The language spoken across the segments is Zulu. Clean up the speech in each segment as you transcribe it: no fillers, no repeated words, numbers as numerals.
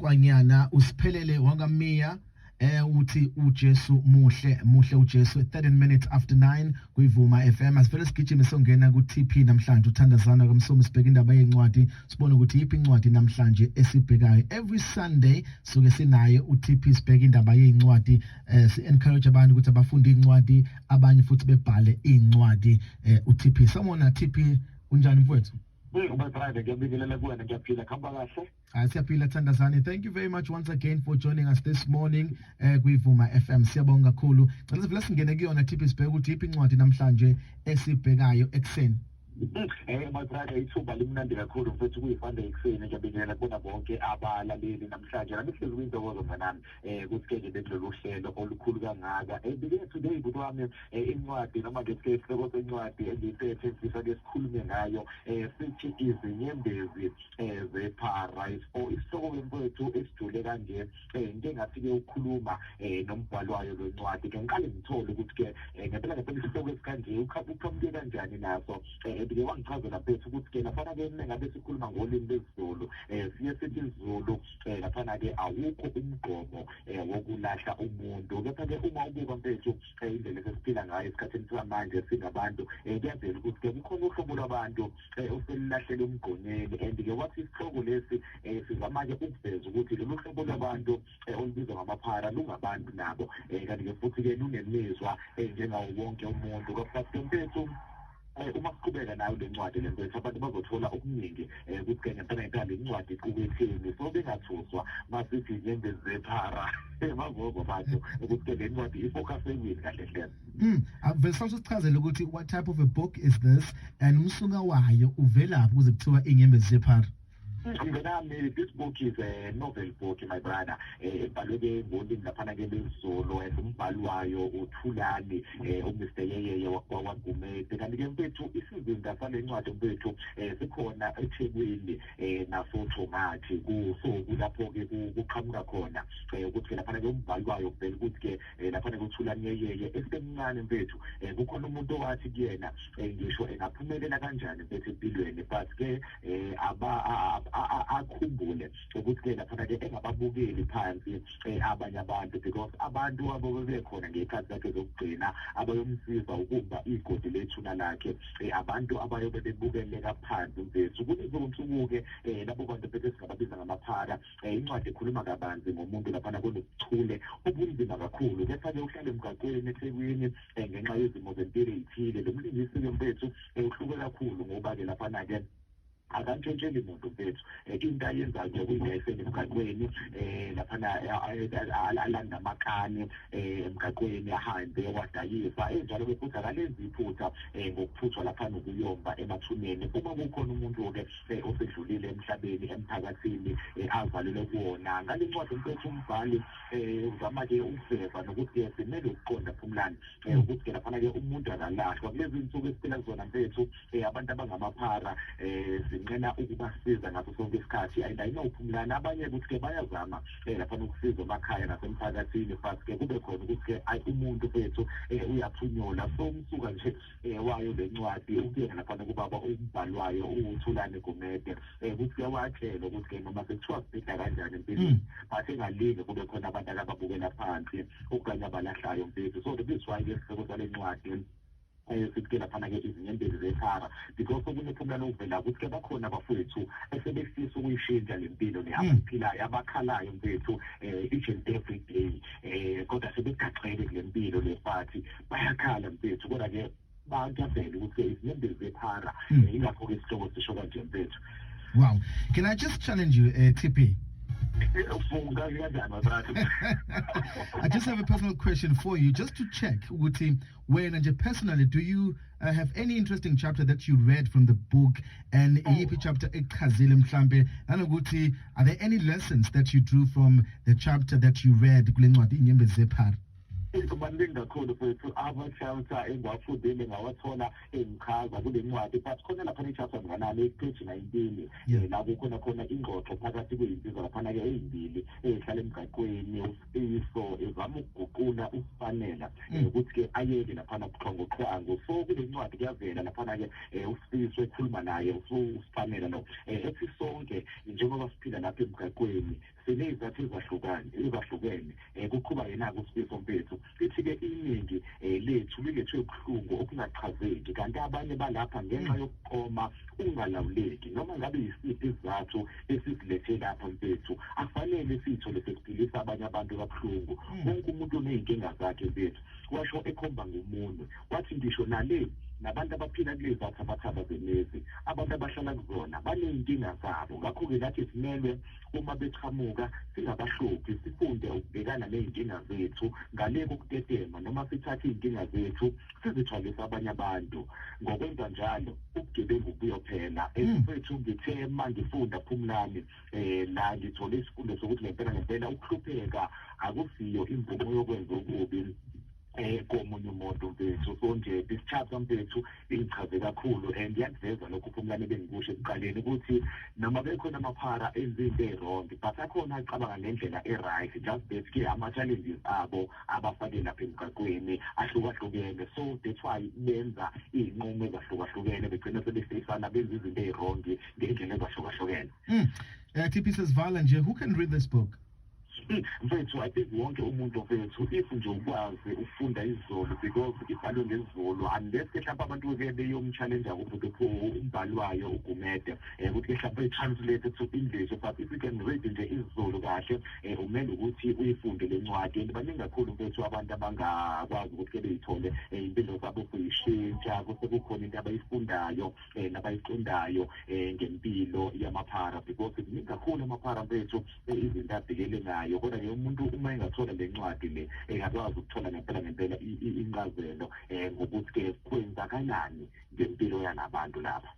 Nkwanyana usiphelele wangamiya uthi uJesu muhle, muhle uJesu. 13 minutes after 9 kuyivuma FM. Asivele sigijime songena ku TP namhlanje, uthandazana kaMsomi. Sibheka indaba yencwadi, sibone ukuthi yiphi incwadi namhlanje esibhekayo. Every Sunday suke sinaye uTP, sibheka indaba yencwadi, si encourage abantu ukuthi abafunde incwadi, abanye futhi bebhale incwadi. uTP, sawubona TP, unjani mfowethu? My brother, ngiyabingelela kuwena, ngiyaphila, kuhamba kahle. Hayi, siyaphila Thandazane. Thank you very much once again for joining us this morning kuyivuma FM. Siyabonga kakhulu. Cela sivele singene kuyona TP, sibheke ukuthi iphi incwadi namhlanje esibhekayo ekuseni. My brother, ithuba limnandi kakhulu mfethu, kuyi-Sunday ekuseni. Ngiyabingelela kubona bonke abalaleli namhlanje. Nami hlezi kuyintokozo mnganami ukuthi ke ngibe kulolu hlelo olukhulu kangaka. Bike today, bhuti wami, incwadi noma ngithi ke isihloko sencwadi engiyiphethe engifisa ke sikhulume ngayo sithi Izinyembezi Zephara. Or isihloko ke mfowethu esijule kanje, ngike ngathi ke ukukhuluma nombhalo wayo lwencwadi, ke ngiqale ngithole ukuthi ke ngempela ngempela isihloko esikanje uqhamuke kanjani naso. Ke wangichazela mfethu ukuthi ke laphana ke mengabe sikhuluma ngolimi lwesiZulu, siye sithi isiZulu laphana ke awukho umgomo wokulahla umuntu. Kepha ke uma ubuka mfethu indlela esesiphila ngayo esikhathini samanje singabantu, kuyavela ukuthi ke kukhona uhlobo lwabantu oselilahlela emgqonyeni. And ke wathi isihloko lesi sizama-ke ukuveza ukuthi lolu hlobo lwabantu olubizwa ngamaphara lungabantu nabo, kanti-ke futhi-ke lunemizwa njengawo wonke umuntu. But mfethu, uma siqhubeka nayo le ncwadi le mfethu, abantu bazothola okuningi ukuthi ke ngempela ngempela le ncwadi iquketheni. So bengathuswa masithi Inyembezi Zephara, bazozwa abantu ukuthi ke le ncwadi ifocus ekwini kahle hle. Vele sichazele ukuthi what type of a book is this and umsuka wayo uvelaphi ukuze kuthiwa Inyembezi Zephara. Mnganami, this book is a novel book, my brother. Ebhalwe-ke ngolimi laphana-ke lwesiZulu, and umbhali wayo uThulani uMr Yeyeye wakwaGumede. Kanti-ke mfethu, isizinda sale ncwadi mfethu sikhona eThekwini nasoThongathi. So kulapho-ke kuqhamuka khona ukuthi-ke laphana-ke umbhali wayo kuvela ukuthi-ke laphana-ke uThulani Yeyeye esemncane mfethu, kukhona umuntu owathi kuyena ngisho engaphumelela kanjani mfethu empilweni, but-ke aba akhumbule ukuthi-ke laphana-ke engababukeli phansi abanye abantu, because abantu ababebekhona ngey'khathi zakhe zokugcina abayomsiza ukumba igodi lethuna lakhe, abantu abayobe bebukeleka phansi mfethu kulezo nsuku-ke, labo bantu mfethu esingababiza ngamaphara. Incwadi ekhuluma kabanzi ngomuntu laphana konobuchule obunzima kakhulu, kepha-ke uhlala emgaqweni eThekwini ngenxa yezimo zempilo ey'thile. Lo mlingisi-ke mfethu uhluke kakhulu ngoba-ke laphana-ke akantshontsheli muntu mfethu. Into ayenzayo nje kuyidayisela emgaqweni laphana, alanda amakani emgaqweni, ahambe ewadayisa enjalo-ke. Futhi akalenzi iphutha ngokuphuthwa laphana ukuyomba emathuneni uma kukhona umuntu-ke osedlulile emhlabeni emphakathini azalelwe kuwona. Ngale ncwadi mfethu, umbhali uzama-ke ukuveza nokuthi-ke simele ukuqonda, Phumlani, ukuthi-ke laphana-ke umuntu akalahlwa. Kulezi nsuku esiphila kuzona mfethu, abantu abangamaphara sinqena ukubasiza ngaso sonke isikhathi. And I know, Phumlani, abanye ukuthi-ke bayazama laphana ukusiza emakhaya nasemphakathini, but-ke kube khona ukuthi-ke ayi, umuntu mfethu uyaphunyula. So umsuka nje wayo le ncwadi ukuyena laphana kubaba umbhali wayo uThulani Gumede, ukuthi-ke watshelwa ukuthi-ke noma sekuthiwa kubhida kanjani empilweni, but engalinge kube khona abantu akababukela phansi okanye abalahlayo mfethu. So that is why-ke isihloko sale ncwadi sithi-ke laphana-ke Izinyembezi Zephara, because okunye, Phumlani, okuvela ukuthi-ke bakhona abafowethu esebefisa ukuyishintsha le mpilo le abayiphilayo, abakhalayo mfethu each and every day, kodwa sebegaxele kule mpilo le, but bayakhala mfethu, kodwa-ke kuyavela ukuthi-ke izinyembezi zephara. Ingakho-ke isihloko sisho kanje mfethu. Wow. Can I just challenge you, TP? Funga kanjani, my brother? I just have a personal question for you, just to check ukuthi wena nje personally, do you have any interesting chapter that you read from the book, and iyiphi chapter ekuchazile mhlambe, nanokuthi are there any lessons that you drew from the chapter that you read kule ncwadi Inyembezi Zephara? Kubaluleke kakhulu mfethu, ama-chapter engiwafundile ngawathola engichaza kule ncwadi, but khona laphana i-chapter mnganami page 19, la kukhona khona ingxoxo phakathi kwey'nsizwa laphana-ke ey'mbili ey'hlala emgaqweni. Usifiso ezama ukuguqula usifanela ukuthi-ke ayeke laphana buxhwanguxhwangu. So kule ncwadi kuyavela laphana-ke usifiso ekhuluma naye usifanela lo, ethi sonke njengoba siphila lapha emgaqweni. Siney'zathu ezahlukane ezahlukene. Kuqhuba yena-ke uSifiso mfethu, ithi-ke iningi lethu lilethwe ubuhlungu obungachazeki, kanti abanye balapha ngenxa yokuqoma ungalawuleki. Noma ngabe yisiphi isizathu esisilethe lapha mfethu, akufanele siyithole sesiphilisa abanye abantu kabuhlungu. Wonke umuntu uney'nkinga zakhe mfethu, washo ekhomba ngomunwe, wathi ngisho nale nabantu abaphila kulezi zathabathaba zemizi, abantu abahlala kuzona baney'nkinga zabo. Ngakho-ke nathi simelwe uma beqhamuka singabahluphi, sifunde ukubhekana ney'nkinga zethu ngale kokutetema noma sithathe iy'nkinga zethu sizithwalise abanye abantu. Ngokwenza njalo ubugebengu buyophela. Mfethu, ngithe uma ngifunda, Phumlani, la ngithole isifundo sokuthi ngempela ngempela ukuhlupheka akusiyo imvumo yokwenza okubi komunye umuntu mfethu. So nje this chapter mfethu ingichaze kakhulu and iyakuveza lokhu, Phumlane, bengikusho ekuqaleni ukuthi noma bekhona amaphara enza into e-wrong, but akhona acabanga ngendlela e-right, just that ke ama-challenges abo abafake lapha emgaqweni ahlukahlukene, so that's why benza iy'nqumo ezahlukahlukene, begcina sebefeyisana benza izinto ey'wrong ngendlela ezahlukahlukene. TP, sesivala nje, who can read this book? Mfethu, I think wonke umuntu mfethu, if nje ukwazi ukufunda isiZulu, because ibhalwe ngesiZulu, unless ke mhlawumbe abantu-ke beyom-challenge ukuthi umbhali wayo uGumede ukuthi ke mhlawumbe i-translate to English, but if you can read nje isiZulu kahle, umele ukuthi uyifunde le ncwadi. And baningi kakhulu mfethu abantu abangakwazi ukuthi ke beyithole impilo zabo kuyishintsha kuse kukhona into abayifundayo nabayiqondayo ngempilo yamaphara, because kuningi kakhulu amaphara mfethu izinto abhekele nayo. Kodwa-ke umuntu uma engathola le ncwadi le, engakwazi ukuthola ngempela ngempela incazelo ngokuthi-ke kwenzakalani ngempilo yalabantu lapha.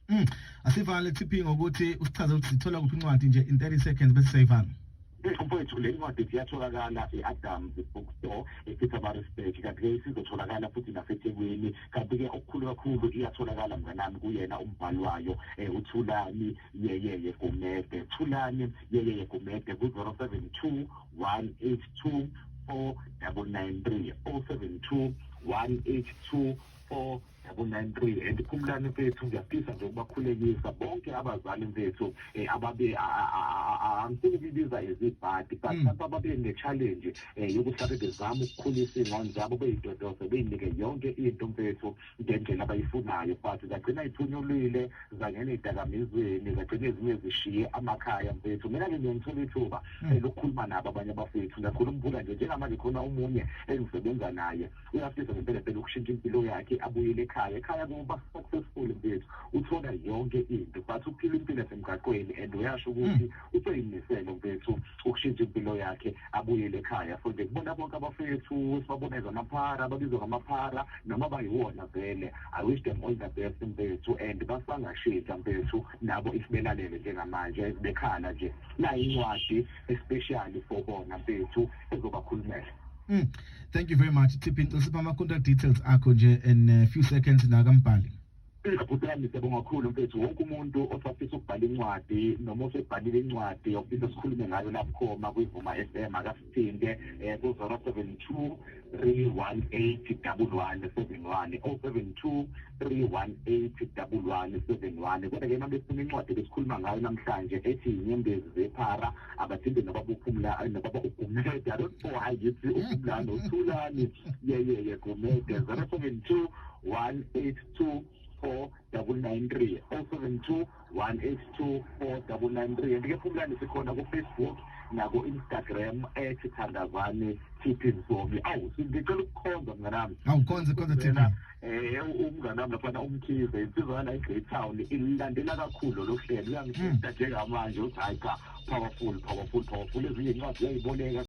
Asivale TP ngokuthi usichaze ukuthi sithola kuphi incwadi nje in 30 seconds bese siyayivala. Mfowethu, le ncwadi iyatholakala e-Adams Bookstore ePietermaritzburg, kanti-ke isizotholakala futhi naseThekwini, kanti-ke okukhulu kakhulu iyatholakala mnganami kuyena umbhali wayo, uThulani Yeyeye Gumede, Thulani Yeyeye Gumede, ku-072 182 4993, 072 182 4993. And Phumlani mfethu, ngiyafisa nje ukubakhulekisa bonke abazali mfethu ababe angifuni ukuyibiza izibhadi, but mhlawumbe ababe ne-challenge yokuthi mhlawumbe bezama ukukhulisa iy'ngane zabo, bey'dodose, bey'nike yonke into mfethu ngendlela abayifunayo, but zagcina iphunyulile, zangena ey'dakamizweni, zagcina ezinye zishiye amakhaya mfethu. Mina-ke ngiye ngithola ithuba lokukhuluma nabo abanye abafethu. Ngiyakhuluma mvula nje njengamanje khona omunye engisebenza naye uyafisa ngempela phela ukushintsha impilo yakhe, abuyele ekhaya. Ekhaya kuba successful mfethu, uthola yonke into, but uphila impilo yasemgaqweni, and uyasho ukuthi useyimisele mfethu ukushintsha impilo yakhe abuyele ekhaya. So nje kubona bonke abafethu esibabona ezamaphara, ababizwa ngamaphara noma bayiwona vele, I wish them all the best mfethu, and basangashintsha mfethu nabo if belalele njengamanje bekhala nje, nayi incwadi especially for bona mfethu ezobakhulumela. Thank you very much TP. Ngicela sipha ama contact details akho nje in a few seconds nakambhali. Bhuti wami, siyabonga kakhulu mfethu. Wonke umuntu osafisa ukubhala incwadi noma osebhalile incwadi okufisa sikhulume ngayo labukhoma kwiVuma FM, akasithinte ku-072 318 1171, 072 318 1171. Kodwa-ke uma befuna incwadi besikhuluma ngayo namhlanje ethi Inyembezi Zephara, abathinte nobaba uPhumla, nobaba uGumede, I don't know why ngithi uPhumlani, uThulani Yeyeye Gumede, 072 182 4993, 072 182 4993. And ke Phumlani, sikhona ku-Facebook naku-Instagram ethi Thandazani TP Msomi. Awu, ngicela ukukhonza mnganami. Awu, khonze, khonze TP. Umngane wami laphana uMkhize, insizwa la eGreytown, ilandela kakhulu lo hlelo, uyangithinta njengamanje uthi hayi cha, powerful, powerful, powerful. Ezinye incwadi uyayiboleka.